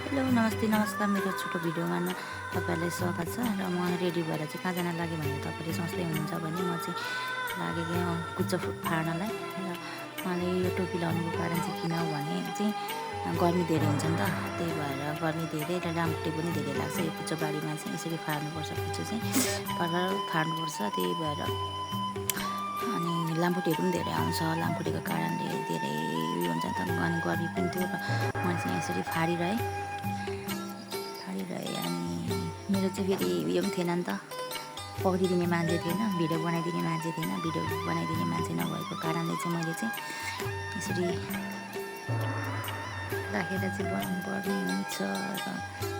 Hello नमस्ते नमस्कार मेरो छोटो भिडियोमा तपाईँलाई स्वागत छ र म रेडी भएर चाहिँ कहाँ जान लाग्यो भने तपाईँले सोच्दै हुनुहुन्छ भने म चाहिँ लागेको कुच्चो फाड्नलाई र मलाई यो टोपी लाउनुको कारण चाहिँ किन हो भने चाहिँ गर्मी धेरै हुन्छ नि त, त्यही भएर गर्मी धेरै र लामखुट्टे पनि धेरै लाग्छ। यो कुच्चो बारीमा चाहिँ यसरी फाड्नुपर्छ, कुच्चो चाहिँ फाड्नुपर्छ, त्यही भएर अनि लामखुट्टेहरू पनि धेरै आउँछ। लामखुट्टेको कारणले धेरै उयो हुन्छ नि त, अनि गर्मी पनि थियो र मैले चाहिँ यसरी फाडिरहेँ। अनि मेरो चाहिँ फेरि उयो पनि थिएन नि त, पक्रिदिने मान्छे थिएन, भिडियो बनाइदिने मान्छे थिएन। भिडियो बनाइदिने मान्छे नभएको कारणले चाहिँ मैले चाहिँ यसरी राखेर चाहिँ बनाउनु पर्ने हुन्छ र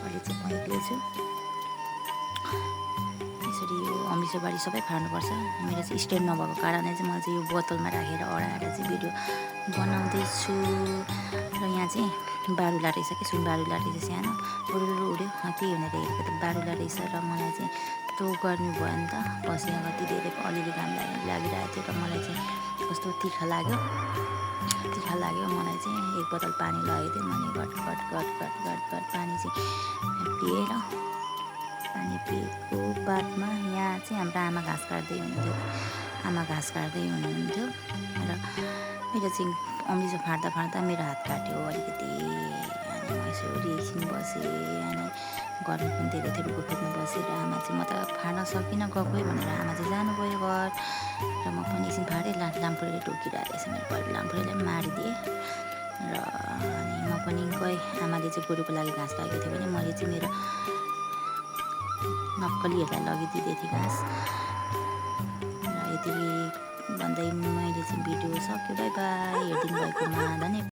अहिले चाहिँ म एक्लै छु। यसरी यो अमृतसरबारी सबै फाड्नुपर्छ। मेरो चाहिँ स्ट्यान्ड नभएको कारणले चाहिँ म चाहिँ यो बोतलमा राखेर अडाएर चाहिँ भिडियो बनाउँदैछु। र यहाँ चाहिँ बारुला रहेछ कि सुन बारुला रहेछ, सानो उडुलु उड्यो, के हुने हेरेको त बारुला रहेछ। र मलाई चाहिँ त्यो गर्मी भयो नि त, पसिना कति धेरै अलिअलि घाम लागिरहेको थियो र मलाई चाहिँ कस्तो तिखा लाग्यो मलाई चाहिँ एक बोतल पानी लगेको थियो। मैले घट पानी चाहिँ पिएर पानी पिएको बादमा यहाँ चाहिँ हाम्रो आमा घाँस काट्दै हुनुहुन्थ्यो र मेरो चाहिँ अमृतसर फाड्दा मेरो हात काट्यो अलिकति। अनि म यसो एकछिन बसेँ, अनि गर्मी पनि धेरै थियो, रुखको फेदमा बसेर आमा चाहिँ म त फाड्न सकिनँ गएकै भनेर आमा चाहिँ जानुभयो घर र म पनि एकछिन फाडेँ। लामखुट्टेले टोकिरहेको रहेछ, मेरो घरि लामखुट्टेले मारिदिएँ र अनि म पनि गएँ। आमाले चाहिँ गोरुको लागि घाँस लागेको थियो भने मैले चाहिँ मेरो नक्कलीहरूलाई लगिदिँदै थिएँ घाँस। र यति भन्दै मैले चाहिँ भिडियो सक्यो। बाई बाई, हेरिदिनु भएकोमा धन्यवाद।